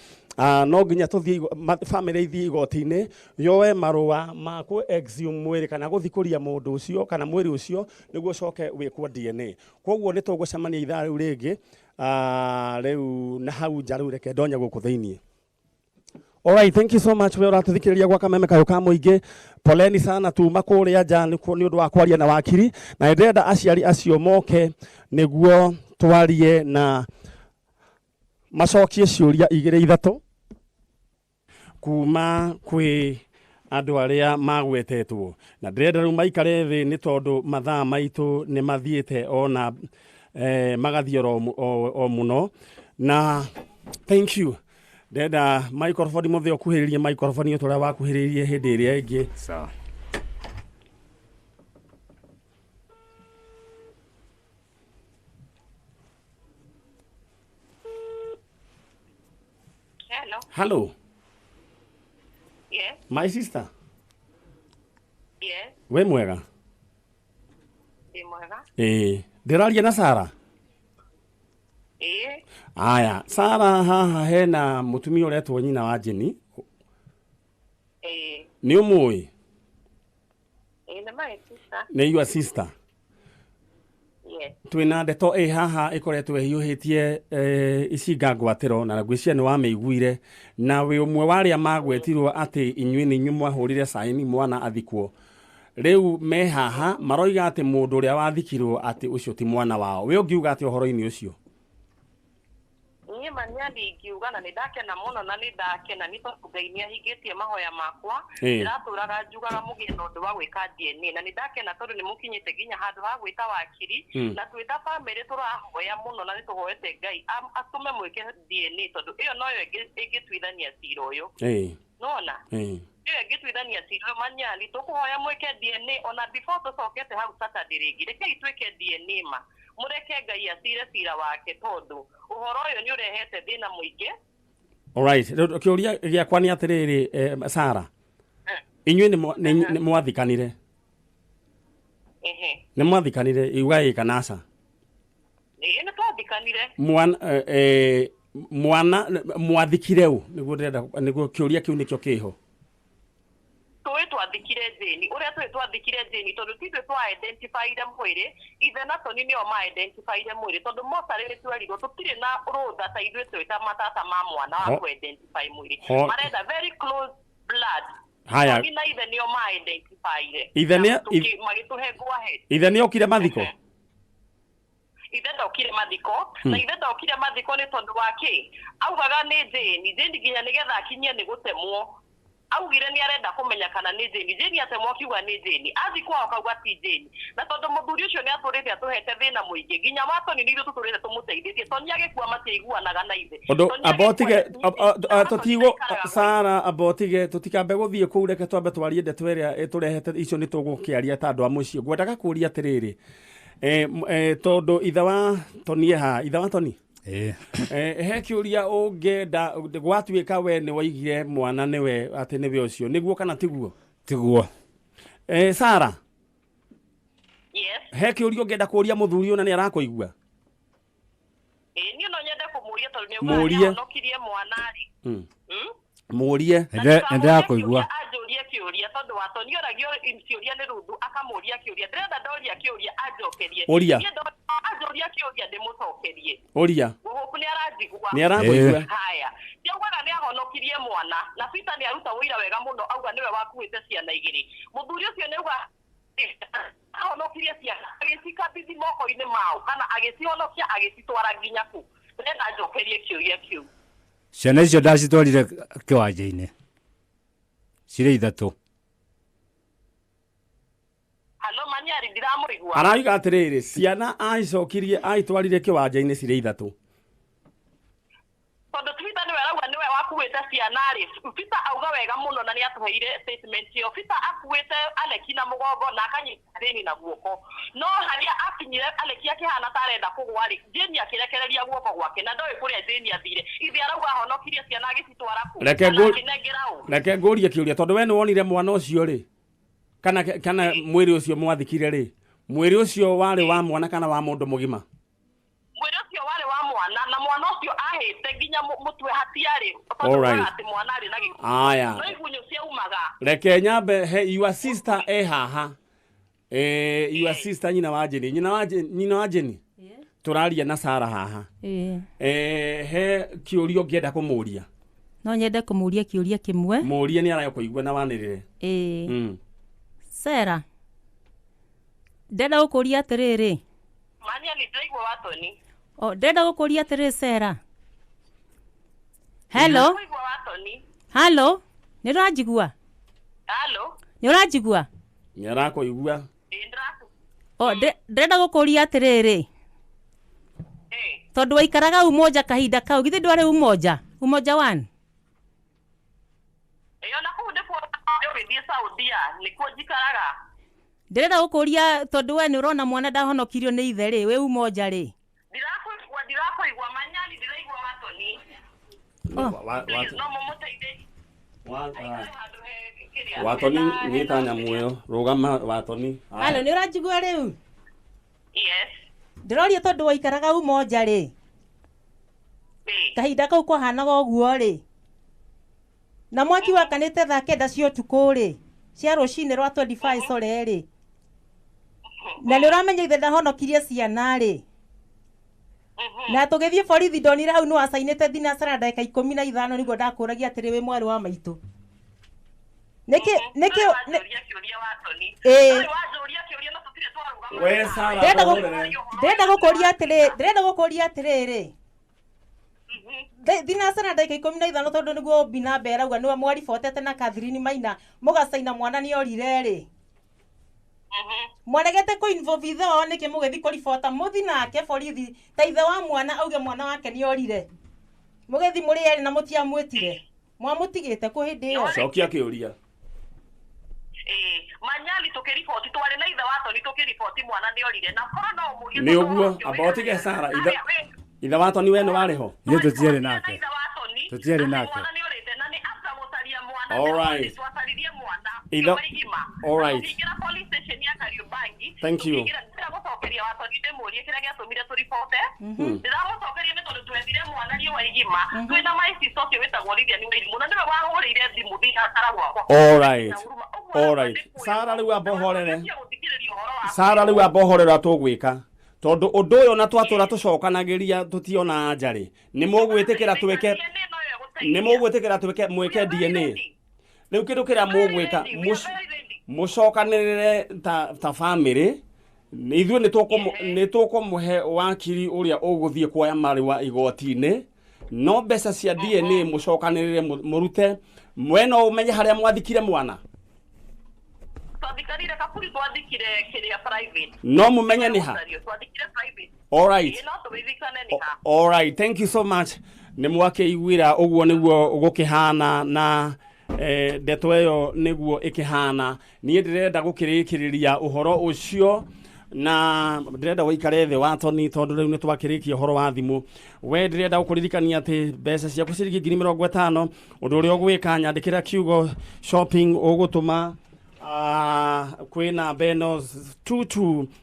S1: no nginya tũthiĩ family ithiĩ igoti-inĩ yoe marũa ma kũ exhume mwĩrĩ kana gũthikũria mũndũ ũcio kana mwĩrĩ ũcio nĩguo ũcoke wĩkwo DNA. Koguo nĩ tũgũcemania ithaa rĩu rĩngĩ, rĩu na hau nja rĩu reke ndonye gũkũ thĩiniĩ. Alright, thank you so much. We ũratũthikĩrĩria gwa Kameme Kayũ ka Mũingĩ. Poleni sana tuma kũrĩa nja nĩ ũndũ wa kwaria na wakiri, na ndĩrenda aciari acio moke nĩguo twarie na macokie ciũria igĩrĩ ithatũ kuma kwĩ andũ arĩa magwetetwo, na ndĩrenda rĩu maikare thĩ nĩ tondũ mathaa maitũ nĩ mathiĩte ona magathiĩ o mũno. Na thank you. Ndĩrenda microphone mũthĩ ũkuhĩrĩrie microphone ũrĩa wakuhĩrĩirie hĩndĩ ĩrĩa ĩngĩ.
S4: Sawa.
S6: Hello.
S1: Hello.
S6: Yes.
S1: My sister.
S6: Yes.
S1: We mwega?
S6: Ndi mwega.
S1: Ndĩraria na Sara? Aya, Sara haha hena mũtumia ũretwo nyina wa Jenny. Nĩ ũmũĩ?
S6: Nĩ my sister.
S1: Nĩ your sister.
S6: Yes.
S1: Twĩna ndeto ĩ haha ĩkoretwo ĩhiũhĩtie icinga ngwatĩro na ngwĩciria nĩ wamĩiguire, na wĩ ũmwe wa arĩa magwetirwo atĩ inyuĩ nĩ inyuĩ mwahũrire saini mwana athikwo. Rĩu me haha maroiga atĩ mũndũ ũrĩa wathikirwo atĩ ũcio ti mwana wao. We ũngiuga atĩ ũhoro-inĩ ũcio?
S6: Niĩ manyani ingiuga na nĩ ndakena mũno na nĩ ndakena nĩ tondũ Ngai nĩ ahingĩtie mahoya makwa. Ndĩratũraga njugaga mũgĩe na ũndũ wa gwĩka DNA na nĩ ndakena tondũ nĩ mũkinyĩte nginya handũ ha gwĩta wakiri. Na twĩ ta bamĩrĩ tũrahoya mũno na nĩ tũhoete Ngai atũme mwĩke DNA tondũ ĩyo noyo ĩngĩtuithania cira ũyũ. Nona ĩyo ĩngĩtuithania cira ũyũ. Manyali, tũkũhoya mwĩke DNA ona before tũcokete hau Saturday rĩngĩ. Rekei twĩke DNA ma mũreke Ngai acire cira wake tondũ ũhoro ũyũ nĩ ũrehete thĩna mũingĩ.
S1: Alright, rĩu kĩũria gĩakwa nĩ atĩrĩrĩ, Sara, inyuĩ nĩ mwathikanire?
S6: Ehe.
S1: Nĩ mwathikanire, iuga ĩ kana aca?
S6: Ĩĩ, nĩ twathikanire.
S1: Mwana, mwana mwathikire ũ? Nĩguo ndĩrenda, nĩguo kĩũria kĩu nĩkĩo kĩho.
S6: Tũĩ twathikire Jane, ũrĩa tũĩ twathikire Jane tondũ ti ithuĩ twa identifyire mwĩrĩ, ithe na Tony nĩo ma identifyire mwĩrĩ tondũ mocarĩ nĩ twerirwo tũtirĩ na rũtha ta ithuĩ twĩ ta matata ma mwana wa ku identify mwĩrĩ. Marenda very close blood.
S1: Haya.
S6: Tony na ithe nĩo ma identifyire.
S1: Ithe
S6: Na magĩtũhe go ahead.
S1: Ithe nĩ okire mathiko?
S6: Ithe ndokire mathiko. Na ithe ndokire mathiko nĩ tondũ wa kĩ? Augaga nĩ Jane. Jane nginya nĩgetha akinyie nĩ gũtemwo. Augire nĩ arenda kũmenya kana nĩ Jane. Jane atemwo akiuga nĩ Jane. Athi kwao akauga ti Jane. Na tondũ mũthuri ũcio nĩ atũrĩte atũhete thĩna mũingĩ, nginya wa Tony nĩ ithuĩ tũtũrĩte tũmũteithĩtie. Tony agĩkua matiaiguanaga na ithe.
S1: Ũndũ
S6: Tony
S1: amba
S6: agĩkua
S1: ũtige,
S6: nĩ
S1: tũtigũ,
S6: aikaraga gwake.
S1: Sara, amba ũtige, tũtikambe gũthiĩ kũu, reke twambe twarie ndeto ĩrĩa ĩtũrehete icio nĩ tũgũkĩaria ta andũ a mũciĩ. Ngwendaga kũũria atĩrĩrĩ, tondũ ithe wa Tony e haha, ithe wa Tony?
S2: Ĩĩ.
S1: He kĩũria ũngĩenda, gwatuĩka we nĩ waigire mwana nĩwe, atĩ nĩwe ũcio, nĩguo kana tiguo?
S2: Tiguo.
S1: Sara?
S6: Yes.
S1: He kĩũria ũngĩenda kũũria mũthuri ũyũ na nĩ arakũigua?
S6: Ĩĩ, niĩ no nyende kũmũria tondũ nĩ augaga
S1: Mũũrie.
S6: nĩ ahonokirie mwana rĩ.
S1: Mũũrie.
S2: Nĩ ndĩrakũigua.
S6: Anjũrie kĩũria tondũ wa Tony oragio ciũria nĩ Ruthu, akamũria kĩũria. Ndĩrenda ndoria kĩũria anjokerie.
S1: Ũria.
S6: Niĩ anjũria kĩũria ndĩmũcokerie.
S1: Ũria.
S6: Ngũhũku nĩ aranjigua.
S1: Nĩ arakũigua.
S6: Haya. Nĩ augaga nĩ ahonokirie mwana na Peter nĩ aruta ũira wega mũno, auga nĩwe wakuĩte ciana igĩrĩ. Mũthuri ũcio nĩ auga ahonokirie ciana agĩcikabithi moko-inĩ mao kana agĩcihonokia agĩcitwara nginya kũ. Ndĩrenda njokerie kĩũria kĩu.
S2: Ciana icio ndacitwarire kĩwanja-inĩ cirĩ ithatũ.
S6: Halo, Manyari, ndiramũigua.
S1: Arauga atĩrĩrĩ, ciana aicokirie aitwarire kĩwanja-inĩ cirĩ ithatũ.
S6: Tondũ Peter nĩwe arauga nĩwe wakuĩte ciana rĩ, Peter auga wega mũno na nĩ atũheire statement ĩyo. Peter akuĩte Aleki na mũgongo na akanyita Jane na guoko. No harĩa akinyire Aleki akĩhana ta arenda kũgũa rĩ, Jane akĩrekereria guoko gwake na ndoĩ kũrĩa Jane athire. Ithe arauga ahonokirie ciana agĩcitwara kũ?
S1: Reke
S6: Kana akĩnengera ũ?
S1: Reke ngũrie kĩũria tondũ we nĩ wonire mwana ũcio rĩ, kana mwĩrĩ ũcio mwathikire rĩ, mwĩrĩ ũcio warĩ wa mwana kana wa mũndũ mũgima?
S6: Mwĩrĩ ũcio warĩ wa mwana na mwana ũcio ahĩte nginya mũtwe hatiarĩ. Tondũ
S1: All right.
S6: ugaga atĩ mwana arĩ na gĩkuũ.
S1: Aya.
S6: No igunyũ ciaumaga.
S1: Reke nyambe he your sister e haha. Your sister nyina wa Jenny, nyina wa Jenny, nyina wa Jenny. Tũraria na Sara haha. He kĩũria ũngĩenda kũmũria?
S7: No nyende kũmũria kĩũria kĩmwe.
S1: Mũrie nĩ aragũkũigua na wanĩrĩre.
S7: Sara, ndĩrenda gũkũria atĩrĩrĩ.
S6: Mania, nĩ ndĩraigua wa Tony.
S7: O, ndĩrenda gũkũria atĩrĩrĩ Sara. Hello?
S6: Ndĩraigua wa Tony.
S7: Hello? Nĩ ũranjigua?
S6: Hello?
S7: Nĩ ũranjigua?
S1: Nĩ arakũigua.
S6: Ĩĩ, ndĩrakũ-
S7: O, ndĩrenda gũkũria atĩrĩrĩ. Tondũ waikaraga Umoja kahinda kau, githĩ ndwarĩ Umoja? Umoja 1?
S6: Ĩĩ, ona kũu nĩkuo ũgĩthiĩ Saudia, nĩkuo njikaraga.
S7: Ndĩrenda gũkũria tondũ we nĩ ũrona mwana ndahonokirio nĩ ithe rĩ, wĩ Umoja rĩ.
S6: Ndirakũigua, ndirakuigua, Manyani, ndiraigua wa Tony.
S7: Oh.
S6: Please, no mũmũteithie. Aikare handũ he kĩrĩa.
S1: Wa Tony,
S6: Hena-
S1: nyita
S6: hena
S1: nyamũ ĩyo, rũgama wa Tony.
S7: Halo, nĩ ũranjigua rĩu?
S6: Yes.
S7: Ndĩroria tondũ waikaraga Umoja rĩ.
S6: Ĩĩ.
S7: Kahinda kau kwahanaga ũguo rĩ. Na mwaki wakanĩte thaa kenda cia ũtukũ rĩ, cia rũcinĩ rwa 25 sorry rĩ. Na nĩ ũramenya ithe ndahonokirie ciana rĩ. Na tũgĩthiĩ borithi ndonire hau nĩ wacainĩte thinacara ndagĩka ikũmi na ithano nĩguo ndakũragia atĩrĩ wĩ mwarĩ wa maitũ. Nĩkĩ, nĩkĩ,
S6: Ndũrĩ
S7: nĩ-
S6: wanjũria kĩũria wa Tony.
S7: Ĩĩ.
S6: Ndũrĩ wanjũria kĩũria na tũtirĩ twarũgama.
S1: We Sara,
S7: Ndĩrenda
S1: ndũrĩ.
S7: ndĩrenda gũkũria atĩrĩ, ndĩrenda gũkũria atĩrĩrĩ. Thinacara ndagĩka 15 tondũ nĩguo Obi na mbere auga nĩwe mwaribotete na Catherine Maina mũgacaina mwana nĩ orire rĩ. Mwaregete kũ involve ithe wao nĩkĩ mũgĩthiĩ kũribota mũthi nake borithi ta ithe wa mwana auge mwana wake nĩ orire. Mũgĩthiĩ mũrĩ erĩ na mũtiamwĩtire. Mwamũtigĩte kũ hĩndĩ ĩyo?
S1: Cokia kĩũria.
S6: Manyali tukiriboti twari na ithe wa Toni tukiriboti mwana nĩ orire na korwo no ũmũrie
S1: Nĩ ũguo amba ũtige Sara ithe wa Toni we nĩ warĩ ho.
S2: Ithuĩ tũtiarĩ nake. Tũtiarĩ nake.
S6: Mwana nĩ orĩte na nĩ after gũcaria mwana.
S1: All right.
S6: Twacaririe mwana.
S1: All right.
S6: Tũkĩingĩra police station ya Kariobangi.
S1: Thank you.
S6: Ndĩramũcokeria wa Toni ndĩmũrie kĩrĩa gĩatũmire tũribote. Ndĩramũcokeria nĩ tondũ twethire mwana riũa igima. Twĩna my sister ũcio wĩtagwo Lilian Wairimu na nĩwe wahũrĩire thimũ thinacara gwakwa.
S1: All right. All right. Sara rĩu amba ũhorere. Sara rĩu amba ũhorere tũgwĩka. Tondũ ũndũ ũyũ na twatũra tũcokanagĩria tũtiona anja rĩ. Nĩ mũgwĩtĩkĩra twĩke nĩ mũgwĩtĩkĩra twĩke mwĩke DNA. Rĩu kĩndũ kĩrĩa mũgwĩka mũcokanĩrĩre ta family ithuĩ nĩ tũkũmũhe wakiri ũrĩa ũgũthiĩ kuoya marũa igoti-inĩ no mbeca cia DNA mũcokanĩrĩre mũrute we no ũmenye harĩa mwathikire mwana.
S6: Twathikanire kaburi twathikire kĩrĩa private.
S1: No mũmenye nĩ ha.
S6: Twathikire private.
S1: All right.
S6: No tũthikane nĩ ha.
S1: All right, thank you so much. Nĩ mwakĩiguĩra ũguo nĩguo gũkĩhana na ndeto ĩyo nĩguo ĩkĩhana. Niĩ ndĩrenda gũkĩrĩkĩrĩria ũhoro ũcio na ndĩrenda gũikare thĩ wa Toni tondũ rĩu nĩ twakĩrĩkia ũhoro wa thimũ. We ndĩrenda gũkũririkania atĩ mbeca ciaku ciringi 50,000 ũndũ ũrĩa ũgwĩka nyandĩkĩra kiugo shopping ũgũtũma kwĩ namba ĩno 22528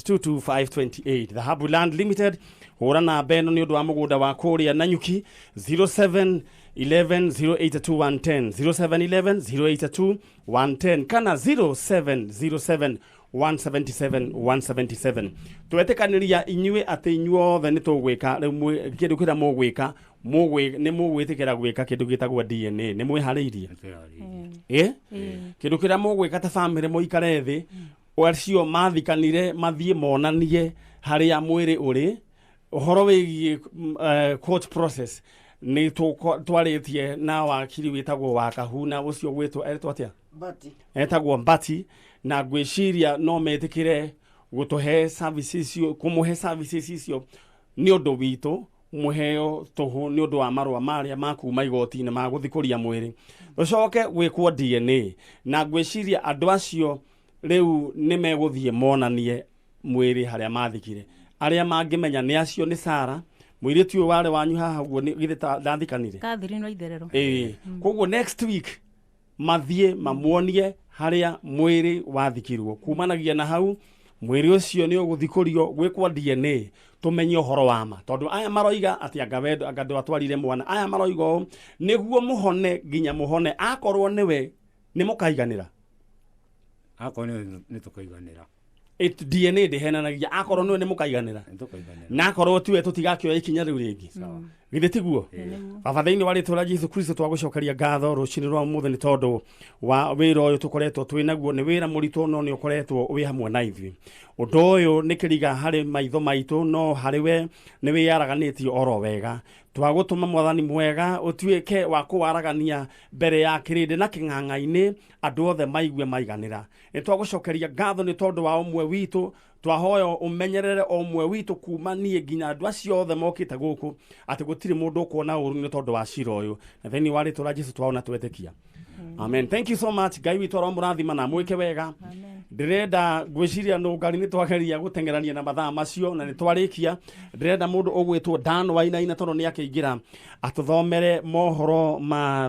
S1: 22528 Dhahabu Land Limited. Hũra namba ĩno nĩ ũndũ wa mũgũnda wa kũrĩa Nanyuki 07 11 082 110 07 11 082 110 kana 0707 177 177. Twetĩkanĩria inyuĩ atĩ inyuothe nĩ tũgwĩka rĩu kĩndũ kĩrĩa mũgwĩka nĩ mũgwĩtĩkĩra gwĩka kĩndũ gĩtagwo DNA. Nĩ mwĩharĩirie? Kĩndũ kĩrĩa mũgwĩka ta family mũikare thĩ acio mathikanire mathiĩ monanie harĩa mwĩrĩ ũrĩ. Ũhoro wĩgiĩ court process nĩ twarĩtie na wakiri wĩtagwo Wakahuna ũcio gwĩtwo etwo atĩa?
S3: Mbati.
S1: Etagwo Mbati na ngwĩciria no metĩkĩre gũtũhe services icio kũmũhe services icio nĩ ũndũ witũ mũheo tũhũ nĩ ũndũ wa marũa marĩa ma kuma igoti-inĩ ma gũthikũria mwĩrĩ tũcoke gwĩkwo DNA na ngwĩciria andũ acio rĩu nĩ megũthiĩ monanie mwĩrĩ harĩa mathikire. Arĩa mangĩmenya nĩ acio nĩ Sara mũirĩtu ũyũ warĩ wanyu haha ũguo githĩ ndathikanire
S7: Catherine Waitherero.
S1: Koguo next week mathiĩ mamuonie harĩa mwĩrĩ wathikirwo. Kumanagia na hau mwĩrĩ ũcio nĩ ũgũthikũrio gwĩkwo DNA tũmenye ũhoro wa ma tondũ aya maroiga atĩ anga wendo anga ndwatwarire mwana aya maroiga ũũ nĩguo mũhone nginya mũhone akorwo nĩwe nĩ mũkaiganĩra.
S2: Akorwo nĩ tũkaiganĩra.
S1: DNA ndĩhenanagia akorwo nĩwe nĩ mũkaiganĩra na akorwo tiwe tũtigakĩoya ikinya rĩu rĩngĩ. Githĩ tiguo? Baba thĩinĩ wa rĩtwa rĩa Jesũ Kristo twagũcokeria ngatho rũcinĩ rwa ũmũthĩ nĩ tondũ wa wĩra ũyũ tũkoretwo twĩ naguo. Nĩ wĩra mũritũ no nĩ ũkoretwo wĩ hamwe na ithuĩ. Ũndũ ũyũ nĩ kĩriga harĩ maitho maitũ no harĩ we nĩ wĩyaraganĩtie oro wega. Twagũtũma mwathani mwega ũtuĩke wa kũwaragania mbere ya kĩrĩndĩ na kĩng'ang'a-inĩ andũ othe maigue maiganĩra. Nĩ twagũcokeria ngatho nĩ tondũ wa ũmwe witũ twahoya ũmenyerere o ũmwe witũ kuma niĩ nginya andũ acio othe mokĩte gũkũ atĩ gũtirĩ mũndũ ũkuona ũru nĩ tondũ wa cira ũyũ na thĩinĩ wa rĩtwa rĩa Jesũ twaona twetĩkia. Amen. Thank you so much. Ngai witũ aromũrathima na mwĩke wega. Ndĩrenda ngwĩciria nũngari nĩ twageria gũteng'erania na mathaa macio na nĩ twarĩkia. Ndĩrenda mũndũ ũgwĩtwo Dan Wainaina tondũ nĩ akĩingĩra atũthomere mohoro ma